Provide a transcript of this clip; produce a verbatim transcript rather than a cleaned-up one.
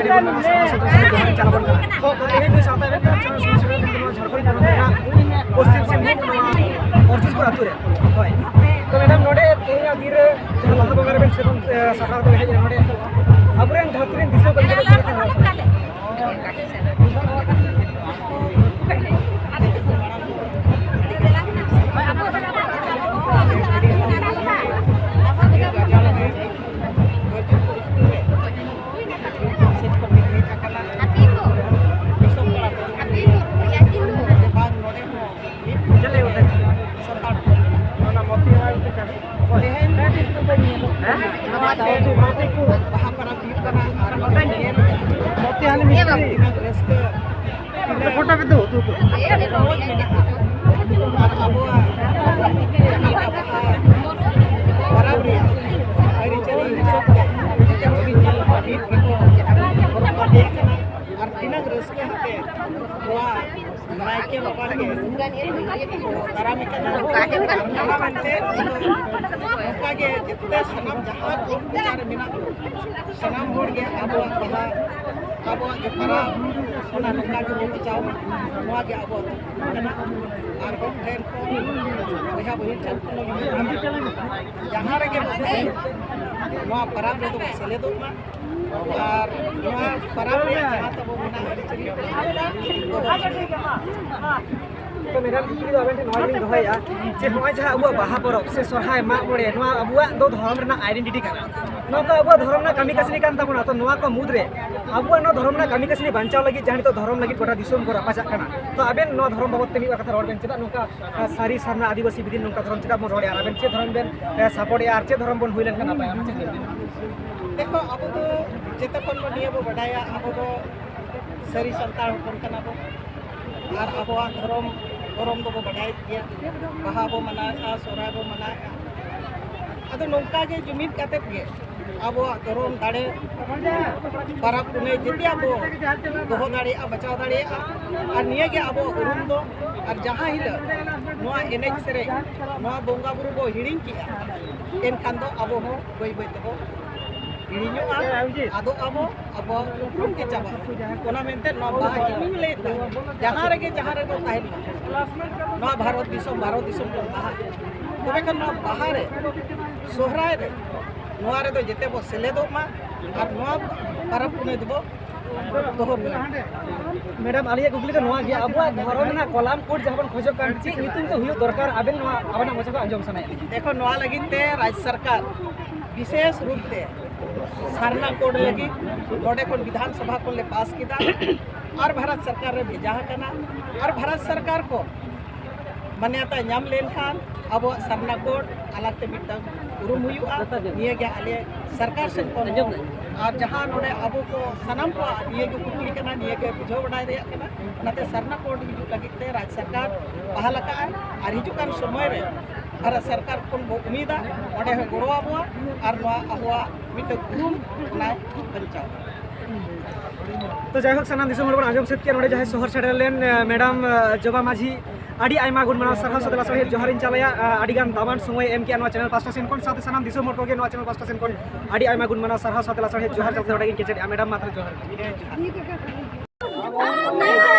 ᱡᱚᱦᱟᱨ ᱪᱟᱞ ᱟᱵᱚᱱ ᱠᱟᱱᱟ᱾ ᱛᱚ, ᱛᱮᱦᱮᱧ ᱫᱚ ᱥᱟᱶᱛᱟ ᱮᱱᱮᱡ ᱠᱟᱞᱪᱟᱨ ᱥᱚᱝᱥᱠᱨᱤᱛᱤ ᱱᱚᱣᱟ ᱡᱷᱟᱲᱠᱷᱚᱸᱰ ᱯᱚᱱᱚᱛ ᱨᱮᱱᱟᱜ ᱯᱚᱥᱪᱤᱢ ᱥᱤᱝᱵᱷᱩᱢ ᱱᱚᱣᱟ ᱚᱨᱡᱩᱱᱯᱩᱨ ᱟᱹᱛᱩ ᱨᱮ᱾ ᱦᱳᱭ᱾ ᱛᱚ, ᱢᱮᱰᱟᱢ, ᱱᱚᱰᱮ ᱛᱮᱦᱮᱧᱟᱜ ᱫᱤᱱ ᱨᱮ ᱡᱟᱦᱟᱸ ᱵᱟᱦᱟ ᱵᱚᱸᱜᱟ ᱨᱮᱵᱮᱱ ᱥᱮᱵᱚᱱ, ᱮ, ᱥᱟᱯᱲᱟᱣ ᱠᱟᱛᱮ ᱦᱮᱡ ᱮᱱᱟ ᱱᱚᱰᱮ, ᱟᱵᱚᱨᱮᱱ ᱫᱷᱟᱹᱨᱛᱤ ᱨᱮᱱ ᱫᱤᱥᱚᱢ ᱠᱚ ᱪᱮᱫ ᱞᱮᱠᱟ ᱠᱚ ᱨᱚᱲ ᱠᱟᱱᱟ? ᱛᱮᱦᱮᱧ ᱱᱚᱣᱟ ᱵᱟᱦᱟ ᱯᱚᱨᱚᱵᱽ ᱦᱩᱭᱩᱜ ᱠᱟᱱᱟ ᱟᱨ ᱱᱚᱛᱮ ᱦᱟᱱᱮ ᱢᱤᱥᱛᱨᱤ ᱨᱟᱹᱥᱠᱟᱹ ᱯᱷᱳᱴᱳ ᱠᱚ ᱫᱩ, ᱫᱩ, ᱫᱩ᱾ ᱟᱨ ᱟᱵᱚᱣᱟᱜ ᱡᱟᱦᱟᱸ ᱞᱮᱠᱟ ᱵᱟᱦᱟ ᱯᱚᱨᱚᱵᱽ ᱨᱮᱭᱟᱜ ᱟᱹᱨᱤᱪᱟᱹᱞᱤ ᱦᱤᱥᱟᱹᱵ ᱛᱮ ᱢᱤᱫᱴᱮᱱ ᱦᱩᱰᱤᱧ ᱧᱮᱞ ᱢᱤᱫ ᱜᱮᱠᱚ ᱦᱚᱨᱚᱜ ᱵᱟᱸᱫᱮᱭᱟᱜ ᱠᱟᱱᱟ᱾ ᱟᱨ ᱛᱤᱱᱟᱹᱜ ᱨᱟᱹᱥᱠᱟᱹ ᱟᱛᱮ ᱱᱚᱣᱟ ᱱᱟᱭᱠᱮ ᱵᱟᱵᱟ ᱜᱮ ᱫᱟᱨᱟᱢ ᱠᱟᱱᱟ᱾ ᱚᱱᱟ ᱢᱮᱱᱛᱮ ᱱᱚᱝᱠᱟ ᱜᱮ ᱡᱮᱛᱮ ᱥᱟᱱᱟᱢ ᱡᱟᱦᱟᱸ ᱠᱚ ᱡᱟᱦᱟᱸ ᱨᱮ ᱢᱮᱱᱟᱜ ᱠᱚ ᱥᱟᱱᱟᱢ ᱦᱚᱲ ᱜᱮ ᱟᱵᱚᱣᱟᱜ ᱵᱟᱦᱟ, ᱟᱵᱚᱣᱟᱜ ᱡᱮ ᱯᱟᱨᱟᱵᱽ, ᱚᱱᱟ ᱱᱚᱝᱠᱟ ᱜᱮᱵᱚᱱ ᱵᱟᱧᱪᱟᱣ ᱢᱟ᱾ ᱱᱚᱣᱟ ᱜᱮ ᱟᱵᱚᱣᱟᱜ ᱠᱟᱱᱟ᱾ ᱟᱨ ᱦᱚᱲ ᱴᱷᱮᱱ ᱠᱷᱚᱱ, ᱵᱚᱭᱦᱟ ᱵᱟᱹᱦᱩ ᱴᱷᱮᱱ ᱠᱷᱚᱱ ᱡᱟᱦᱟᱸ ᱨᱮᱜᱮ ᱵᱚᱱ ᱛᱟᱦᱮᱱ, ᱱᱚᱣᱟ ᱯᱟᱨᱟᱵᱽ ᱨᱮᱫᱚ ᱵᱚᱱ ᱥᱮᱞᱮᱫᱚᱜ ᱢᱟ᱾ ᱟᱨ ᱱᱚᱣᱟ ᱯᱟᱨᱟᱵᱽ ᱨᱮᱭᱟᱜ ᱡᱟᱦᱟᱸ ᱛᱟᱵᱚ ᱢᱮᱱᱟᱜᱼᱟ, ᱟᱹᱨᱤᱪᱟᱹᱞᱤ, ᱛᱚ, ᱢᱮᱰᱟᱢ, ᱠᱩᱠᱞᱤ ᱫᱚ ᱟᱵᱮᱱ ᱴᱷᱮᱱ ᱱᱚᱣᱟ ᱜᱮᱞᱤᱧ ᱫᱚᱦᱚᱭᱮᱫᱼᱟ ᱡᱮ ᱱᱚᱜᱼᱚᱭ ᱡᱟᱦᱟᱸ ᱟᱵᱚᱣᱟᱜ ᱵᱟᱦᱟ ᱯᱚᱨᱚᱵᱽ ᱥᱮ ᱥᱚᱨᱦᱟᱭ, ᱢᱟᱜ ᱢᱚᱬᱮ, ᱱᱚᱣᱟ ᱟᱵᱚᱣᱟᱜ ᱫᱚ ᱫᱷᱚᱨᱚᱢ ᱨᱮᱱᱟᱜ identity ᱠᱟᱱᱟ᱾ ᱱᱚᱣᱟ ᱫᱚ ᱟᱵᱚᱣᱟᱜ ᱫᱷᱚᱨᱚᱢ ᱨᱮᱱᱟᱜ ᱠᱟᱹᱢᱤ ᱠᱟᱹᱥᱱᱤ ᱠᱟᱱ ᱛᱟᱵᱚᱱᱟ᱾ ᱛᱚ, ᱱᱚᱣᱟ ᱠᱚ ᱢᱩᱫᱽᱨᱮ ᱟᱵᱚᱣᱟᱜ ᱱᱚᱣᱟ ᱫᱷᱚᱨᱚᱢ ᱨᱮᱱᱟᱜ ᱠᱟᱹᱢᱤ ᱠᱟᱹᱥᱱᱤ ᱵᱟᱧᱪᱟᱣ ᱞᱟᱹᱜᱤᱫ ᱡᱟᱦᱟᱸ ᱱᱤᱛᱚᱜ ᱫᱷᱚᱨᱚᱢ ᱞᱟᱹᱜᱤᱫ ᱜᱚᱴᱟ ᱫᱤᱥᱚᱢ ᱠᱚ ᱨᱟᱯᱟᱪᱟᱜ ᱠᱟᱱᱟ, ᱛᱚ, ᱟᱵᱮᱱ ᱱᱚᱣᱟ ᱫᱷᱚᱨᱚᱢ ᱵᱟᱵᱚᱫ ᱛᱮ ᱢᱤᱫ ᱵᱟᱨ ᱠᱟᱛᱷᱟ ᱨᱚᱲ ᱵᱮᱱ, ᱪᱮᱫᱟᱜ ᱱᱚᱝᱠᱟ, ᱟ, ᱥᱟᱹᱨᱤ ᱥᱟᱨᱱᱟ ᱟᱹᱫᱤᱵᱟᱹᱥᱤ ᱵᱤᱫᱤᱱ ᱱᱚᱝᱠᱟ ᱫᱷᱚᱨᱚᱢ ᱪᱮᱫᱟᱜ ᱵᱚᱱ ᱨᱚᱲᱮᱫᱼᱟ? ᱟᱨ ᱟᱵᱮᱱ ᱪᱮᱫ ᱫᱷᱚᱨᱚᱢ ᱵᱮᱱ, ᱮ, support ᱮᱫᱼᱟ ᱟᱨ ᱪᱮᱫ ᱫᱷᱚᱨᱚᱢ ᱵᱚᱱ ᱦᱩᱭ ᱞᱮᱱᱠᱷᱟᱱ ᱱᱟᱯᱟᱭᱚᱜᱼᱟ? ᱪᱮᱫ ᱵᱮᱱ ᱢᱮᱱᱟ? ᱫᱮᱠᱷᱚ, ᱟᱵᱚ ᱫᱚ ᱡᱮᱛᱮ ᱠᱷᱚᱱ ᱫᱚ ᱱᱤᱭᱟᱹ ᱵᱚ ᱵᱟᱰᱟᱭᱟ, ᱟᱵᱚ ᱫᱚ ᱥᱟᱹᱨᱤ ᱥᱟᱱᱛᱟᱲ ᱦᱚᱯᱚᱱ ᱠᱟᱱᱟ ᱵᱚ᱾ ᱟᱨ ᱟᱵᱚᱣᱟᱜ ᱫᱷᱚᱨᱚᱢ, ᱫᱷᱚᱨᱚᱢ ᱫᱚᱵᱚ ᱵᱟᱰᱟᱭᱮᱫ ᱜᱮᱭᱟ᱾ ᱵᱟᱦᱟ ᱵᱚ ᱢᱟᱱᱟᱣᱮᱫᱼᱟ, ᱥᱚᱦᱨᱟᱭ ᱵᱚ ᱢᱟᱱᱟᱣᱮᱫᱼᱟ᱾ ᱟᱫᱚ ᱱᱚᱝᱠᱟ ᱜᱮ ᱡᱩᱢᱤᱫ ᱠᱟᱛᱮᱫ ᱜᱮ ᱟᱵᱚᱣᱟᱜ ᱫᱷᱚᱨᱚᱢ ᱫᱟᱲᱮ, ᱯᱟᱨᱟᱵᱽ ᱯᱩᱱᱟᱹᱭ ᱡᱮᱛᱮᱭᱟᱜ ᱵᱚ ᱫᱚᱦᱚ ᱫᱟᱲᱮᱭᱟᱜᱼᱟ, ᱵᱟᱧᱪᱟᱣ ᱫᱟᱲᱮᱭᱟᱜᱼᱟ᱾ ᱟᱨ ᱱᱤᱭᱟᱹ ᱜᱮ ᱟᱵᱚᱣᱟᱜ ᱩᱨᱩᱢ ᱫᱚ᱾ ᱟᱨ ᱡᱟᱦᱟᱸ ᱦᱤᱞᱳᱜ ᱱᱚᱣᱟ ᱮᱱᱮᱡ ᱥᱮᱨᱮᱧ, ᱱᱚᱣᱟ ᱵᱚᱸᱜᱟ ᱵᱩᱨᱩ ᱵᱚ ᱦᱤᱲᱤᱧ ᱠᱮᱜᱼᱟ, ᱮᱱᱠᱷᱟᱱ ᱫᱚ ᱟᱵᱚ ᱦᱚᱸ ᱵᱟᱹᱭ ᱵᱟᱹᱭ ᱛᱮᱵᱚ ᱦᱤᱲᱤᱧᱚᱜᱼᱟ, ᱟᱫᱚᱜ ᱟᱵᱚ, ᱟᱵᱚᱣᱟᱜ ᱩᱯᱨᱩᱢ ᱜᱮ ᱪᱟᱵᱟᱜᱼᱟ᱾ ᱚᱱᱟ ᱢᱮᱱᱛᱮ ᱱᱚᱣᱟ ᱵᱟᱦᱟ ᱤᱧᱤᱧ ᱞᱟᱹᱭᱮᱫᱟ, ᱡᱟᱦᱟᱸ ᱨᱮᱜᱮ ᱡᱟᱦᱟᱸ ᱨᱮᱵᱚ ᱛᱟᱦᱮᱱ ᱢᱟ, ᱱᱚᱣᱟ ᱵᱷᱟᱨᱚᱛ ᱫᱤᱥᱚᱢ, ᱵᱷᱟᱨᱚᱛ ᱫᱤᱥᱚᱢ ᱵᱚᱱ ᱵᱟᱦᱟ᱾ ᱛᱚᱵᱮ ᱠᱷᱟᱱ ᱱᱚᱣᱟ ᱵᱟᱦᱟ ᱨᱮ, ᱥᱚᱦᱨᱟᱭ ᱨᱮ, ᱱᱚᱣᱟ ᱨᱮᱫᱚ ᱡᱮᱛᱮ ᱵᱚ ᱥᱮᱞᱮᱫᱚᱜ ᱢᱟ ᱟᱨ ᱱᱚᱣᱟ ᱯᱚᱨᱚᱵᱽ ᱯᱩᱱᱟᱹᱭ ᱫᱚᱵᱚ ᱫᱚᱦᱚ ᱢᱟ᱾ ᱢᱮᱰᱟᱢ, ᱟᱹᱞᱤᱧᱟᱜ ᱠᱩᱠᱞᱤ ᱫᱚ ᱱᱚᱣᱟ ᱜᱮ, ᱟᱵᱚᱣᱟᱜ ᱫᱷᱚᱨᱚᱢ ᱨᱮᱱᱟᱜ ᱠᱚᱞᱟᱢ ᱠᱳᱰ ᱡᱟᱦᱟᱸ ᱵᱚᱱ ᱠᱷᱚᱡᱚᱜ ᱠᱟᱱ, ᱪᱮᱫ ᱧᱩᱛᱩᱢ ᱛᱮ ᱦᱩᱭᱩᱜ ᱫᱚᱨᱠᱟᱨ, ᱟᱵᱮᱱ ᱱᱚᱣᱟ ᱟᱵᱮᱱᱟᱜ ᱢᱚᱪᱟ ᱠᱷᱚᱱ ᱟᱸᱡᱚᱢ ᱥᱟᱱᱟᱭᱮᱫ ᱞᱤᱧᱟ᱾ ᱫᱮᱠᱷᱚ, ᱱᱚᱣᱟ ᱞᱟᱹᱜᱤᱫ ᱛᱮ ᱨᱟᱡᱽ ᱥᱚᱨᱠᱟᱨ ᱵᱤᱥᱮᱥ ᱨᱩᱯ ᱛᱮ ᱥᱟᱨᱱᱟ ᱠᱳᱰ ᱞᱟᱹᱜᱤᱫ ᱱᱚᱰᱮ ᱠᱷᱚᱱ ᱵᱤᱫᱷᱟᱱ ᱥᱚᱵᱷᱟ ᱠᱷᱚᱱ ᱞᱮ ᱯᱟᱥ ᱠᱮᱫᱟ ᱟᱨ ᱵᱷᱟᱨᱚᱛ ᱥᱚᱨᱠᱟᱨ ᱨᱮ ᱵᱷᱮᱡᱟ ᱟᱠᱟᱱᱟ᱾ ᱟᱨ ᱵᱷᱟᱨᱚᱛ ᱥᱚᱨᱠᱟᱨ ᱠᱷᱚᱱ ᱢᱟᱱᱭᱟᱛᱟ ᱧᱟᱢ ᱞᱮᱱᱠᱷᱟᱱ ᱟᱵᱚᱣᱟᱜ ᱥᱟᱨᱱᱟ ᱠᱳᱰ ᱟᱞᱟᱜᱽ ᱛᱮ ᱢᱤᱫᱴᱟᱝ ᱩᱨᱩᱢ ᱦᱩᱭᱩᱜᱼᱟ᱾ ᱱᱤᱭᱟᱹ ᱜᱮ ᱟᱞᱮ ᱥᱚᱨᱠᱟᱨ ᱥᱮᱱ ᱠᱷᱚᱱ ᱦᱚᱸ, ᱟᱨ ᱡᱟᱦᱟᱸ ᱱᱚᱰᱮ ᱟᱵᱚ ᱠᱚ ᱥᱟᱱᱟᱢ ᱠᱚᱣᱟᱜ ᱱᱤᱭᱟᱹ ᱜᱮ ᱠᱩᱠᱞᱤ ᱠᱟᱱᱟ, ᱱᱤᱭᱟᱹ ᱜᱮ ᱵᱩᱡᱷᱟᱹᱣ ᱵᱟᱰᱟᱭ ᱨᱮᱭᱟᱜ ᱠᱟᱱᱟ᱾ ᱚᱱᱟᱛᱮ ᱥᱟᱨᱱᱟ ᱠᱳᱰ ᱦᱤᱡᱩᱜ ᱞᱟᱹᱜᱤᱫ ᱛᱮ ᱨᱟᱡᱽ ᱥᱚᱨᱠᱟᱨ ᱯᱟᱦᱟᱞ ᱟᱠᱟᱫᱼᱟᱭ, ᱟᱨ ᱦᱤᱡᱩᱜ ᱠᱟᱱ ᱥᱚᱢᱚᱭ ᱨᱮ ᱵᱷᱟᱨᱚᱛ ᱥᱚᱨᱠᱟᱨ ᱠᱷᱚᱱ ᱵᱚ ᱩᱢᱤᱫᱟ, ᱚᱸᱰᱮ ᱦᱚᱸ ᱜᱚᱲᱚ ᱟᱵᱚᱣᱟ ᱟᱨ ᱱᱚᱣᱟ ᱟᱵᱚᱣᱟᱜ ᱢᱤᱫᱴᱟᱝ ᱩᱨᱩᱢ ᱚᱱᱟᱭ ᱵᱟᱧᱪᱟᱣᱟ᱾ ᱛᱚ ᱡᱟᱭᱦᱳᱠ, ᱥᱟᱱᱟᱢ ᱫᱤᱥᱚᱢ ᱦᱚᱲ ᱵᱚᱱ ᱟᱸᱡᱚᱢ ᱥᱟᱹᱛ ᱠᱮᱫᱟ ᱱᱚᱰᱮ ᱡᱟᱦᱟᱸᱭ ᱥᱚᱦᱚᱨ ᱥᱮᱴᱮᱨ ᱞᱮᱱ, ᱮ, ᱢᱮᱰᱟᱢ, ᱮ, ᱡᱚᱵᱟ ᱢᱟᱹᱡᱷᱤ, ᱟᱹᱰᱤ ᱟᱭᱢᱟ ᱜᱩᱱ ᱢᱟᱱᱟᱣ ᱥᱟᱨᱦᱟᱣ ᱥᱟᱛᱮ ᱞᱟᱥᱟᱲᱦᱮᱫ ᱡᱚᱦᱟᱨᱤᱧ ᱪᱟᱞᱟᱭᱟ᱾ ᱮ, ᱟᱹᱰᱤ ᱜᱟᱱ ᱫᱟᱢᱟᱱ ᱥᱚᱢᱚᱭ ᱮᱢ ᱠᱮᱜᱼᱟ ᱱᱚᱣᱟ ᱪᱮᱱᱮᱞ ᱯᱟᱥᱴᱟ ᱥᱮᱱ ᱠᱷᱚᱱ, ᱥᱟᱶᱛᱮ ᱥᱟᱱᱟᱢ ᱫᱤᱥᱚᱢ ᱦᱚᱲ ᱠᱚᱜᱮ ᱱᱚᱣᱟ ᱪᱮᱱᱮᱞ ᱯᱟᱥᱴᱟ ᱥᱮᱱ ᱠᱷᱚᱱ ᱟᱹᱰᱤ ᱟᱭᱢᱟ ᱜᱩᱱ ᱢᱟᱱᱟᱣ ᱥᱟᱨᱦᱟᱣ ᱥᱟᱛᱮ ᱞᱟᱥᱟᱲᱦᱮᱫ ᱡᱚᱦᱟᱨ ᱪᱟᱞᱟᱭᱟ᱾ ᱱᱚᱰᱮ ᱜᱤᱧ ᱠᱮᱪᱮᱫᱮᱜᱼᱟ᱾ ᱢᱮᱰᱟᱢ, ᱢᱟ ᱛᱟᱦᱞᱮ ᱡᱚᱦᱟᱨ ᱜᱮ᱾